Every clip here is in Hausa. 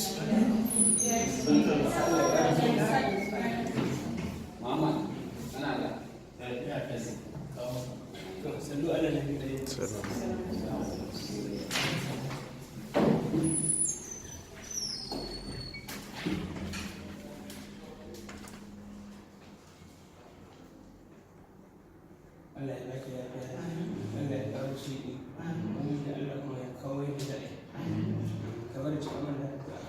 Allah ya ƙara. Muhammad, kana da To, sallu ala nabi. Allah ya baki lafiya. Allah ya kawo ci. Ubangiji Allah kuma ya kawo yadda za a yi. Kamar da cikin wannan addu'a.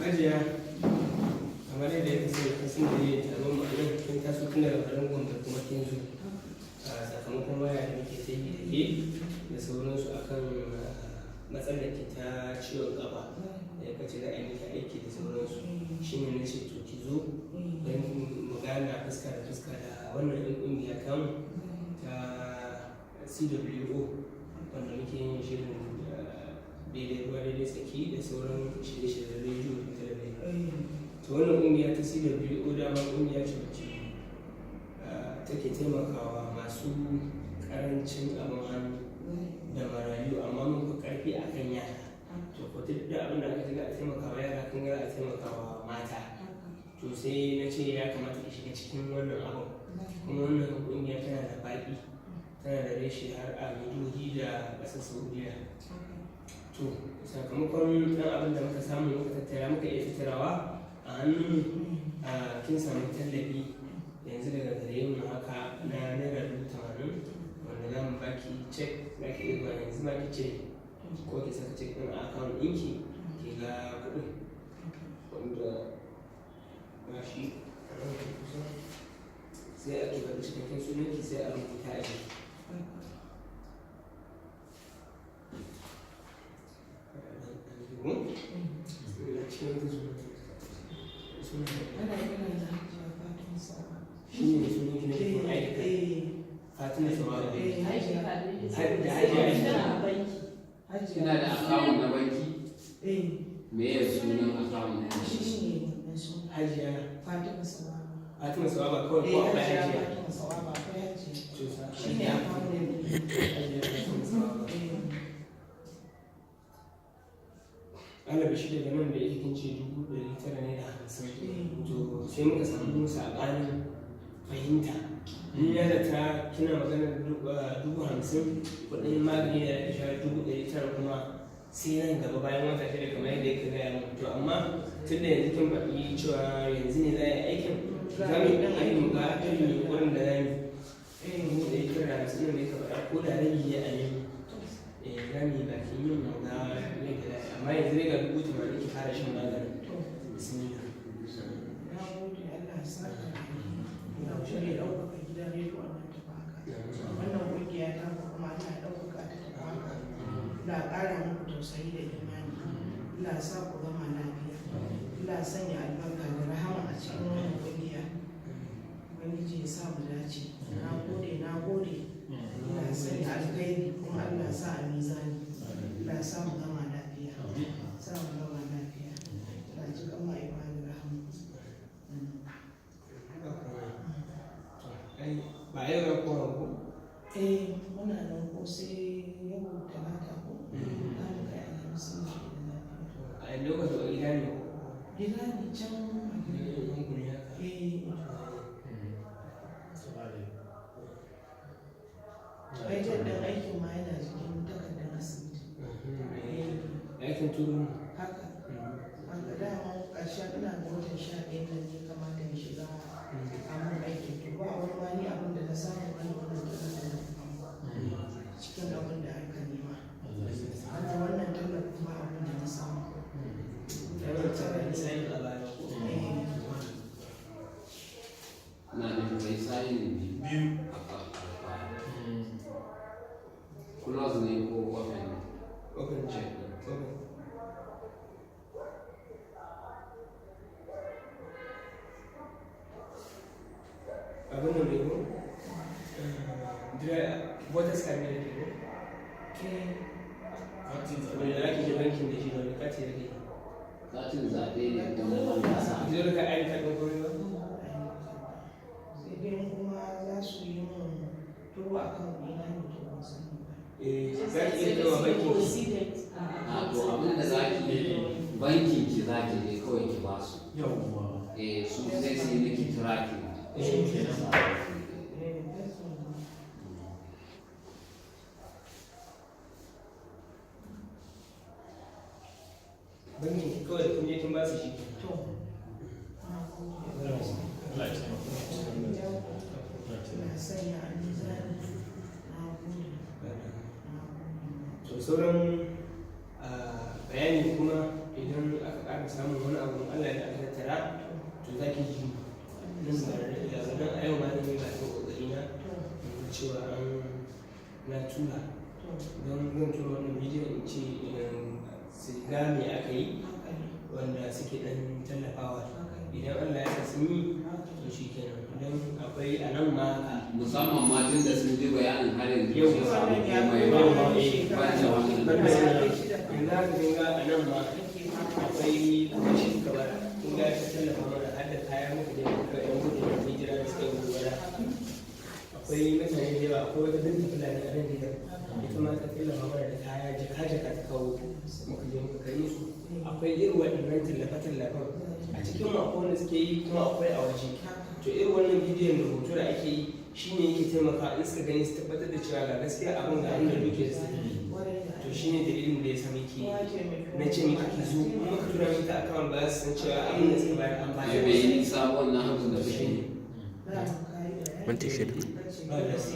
Hajiya, kamar yadda ya kasance kasan da ya yi taron mu a nan, kin taso tun daga garin Gombe kuma kin zo. A sakamakon waya da muke ta yi da ke da sauransu akan matsalar ki ta ciwon ƙafa da ya kace za a yi miki aiki da sauransu. Shi ne na ce to ki zo don mu gana fuska da fuska da wannan ɗin ƙungiya tamu ta CWO, wanda muke yin shirin daidai ruwa daidai tsaki da sauran shirye-shiryen rediyo da talabijin. To, wannan ƙungiya ta CWO dama ƙungiya ce wacce take taimakawa masu ƙarancin abin hannu da marayu, amma mun fi ƙarfi a kan yara. To, ko duk da abin da aka ce za a taimakawa yara, kun ga za a taimakawa mata. To, sai na ce ya kamata ki shiga cikin wannan abin. Kuma wannan ƙungiya tana da baƙi, tana da reshe har a Maiduguri da ƙasar Saudiya. To, sakamakon ɗan abin da muka samu muka tattara, muka iya tattarawa a hannun, a kin samu tallafi yanzu daga gare mu haka na ₦80,000, wanda za mu baki cek. Za ki iya zuwa yanzu ma ki cire ko ki saka cek ɗin a account ɗinki ki ga kuɗin, wanda ba shi a nan kusa, sai ake faɗi cikakken sunanki, sai a rubuta a jiki. Cikin Ana kira da Hajiya Fatima Saba. Shi ne sunan ki na jikin ID card? Eh. Fatima Sawaba. Eh. Da Hajiya Aisha. Hajiya. Kina da account na banki? Eh. Me ya sunan account ɗin? Shi ne wannan sunan. Hajiya Fatima Sawaba. Fatima Sawaba kawai ko Eh, akwai Hajiya Hajiya? Fatima Sawaba, akwai Hajiya. To, Shi ne account name ɗin. Hajiya Fatima Sawaba. Eh. Alabashi daga nan da yake kin ce 950,000. To, sai muka samu saɓanin fahimta. Ni na zata kina maganar 50,000 kuɗin magani da ya sha, 900,000 kuma sai nan gaba bayan wata 6 kamar yadda yake gaya mun. To, amma tun da yanzu kin faɗi cewa yanzu ne za a yi aikin, za mu yi ɗan aiki mu ga irin yunƙurin da za mu yi. 950,000 ɗin da ya faɗa, ko da rabi ne a nemo, eh, za mu yi bakin yin mu ga yadda za a yi. Amma yanzu dai ga 80,000, ki fara shan maganin. To, Bismillah. na gode, Allah ya saka da alheri. Allah ya ɗaukaka gidan rediyon nan ta haka. Wannan ƙungiya ta ku kuma Allah ya ɗaukaka ta ta haka. Allah ya ƙara muku tausayi da imani. Allah ya sa ku gama lafiya. Allah ya sanya albarka da rahama a cikin wannan ƙungiya. Ubangiji ya sa mu dace. Na gode, na gode. Allah ya sanya alkhairi kuma Allah ya sa a mizani. Allah ya sa mu gama lafiya. Sa mu gama lafiya. Allah ya ji kan ma'aikata da rahama. Ai ba yau za ku koma ko? Eh, muna nan ko sai yau Talata ko? Za mu kai Alhamis ne da lafiya. A lokacin a gida ne ko? Gida ne can a gida. Gidan ku ne haka? Eh, ai ɗin aikin ma yana jikin takardar asibiti. Eh, Aikin turu ne. Haka. Haka dama ƙarshen ina ga watan 11 nan ne kamata in shiga a mun aikin. To, ba wani ma ni abin da na samu wani wannan takardar da cikin abin da aka nema. Wanda wannan tallafin ba abin da na samu. Ai wannan takardar sign a baya ko? Eh. Na nufin kai sign Biyu. A close ne ko open ne? Open. Check. Open. Abin nan ne ko? Voters card ne da ko? Eh, Katin zaɓe. Wanda za ki je bankin da shi, da wani kati da ke? Katin zaɓe ne ko na ɗan ƙasa? Ki zo da ka ID card ɗin komai ba? Sai dai kuma za su yi mun Yawwa. Eh, su sai su yi miki tracking. Shi kenan. Eh, that's all. Bankin ki kawai da kun je kin ba su shi. To, na gode. Allah ya taimaka. Allah ya taimaka. Na sanya a mizani. Na gode. Na gode. To, sauran bayani kuma idan aka ƙara samun wani abu, Allah ya aka tattara, to za ki ji nan ba da daɗewa ba. Don a yau ma zan yi bakin ƙoƙari na in ga cewa an na tura, don zan tura wannan bidiyon in ce su ga me aka yi, wanda suke ɗan tallafawa. Idan Allah ya sa sun yi, to shi kenan. Don akwai a nan ma haka. Musamman ma tun da sun ji bayanin, har yanzu Yau. ba su samu Wannan ya komai kai ba. wani shekara Banda wannan. Banda da wannan. shida. Yanzu haka kin ga a nan ma Nake fama. Akwai shi kabara, kun ga ta tallafa mana har da kaya muka je muka yan gudun hijira da suka yi gobara. Akwai mutane da yawa, akwai wata Binta Fulani a nan gidan, ita ma ta tallafa mana da kaya, jaka jaka ta kawo, muka je muka kai musu. Akwai irin waɗannan tallafe tallafen a cikin mu, akwai wanda suke yi kuma akwai a waje. To, irin wannan bidiyon da hoto da ake yi shine yake taimaka in suka gani su tabbatar da cewa ga gaskiya abin, ga inda dukiyar su tafi. To, shine dalilin da ya sa muke na ce miki ki zo. In muka tura miki ta account, ba za su san cewa abin da suka bayar an Ai bayar. bai yi nisa ba wannan abin da kuke yi. Minti 6.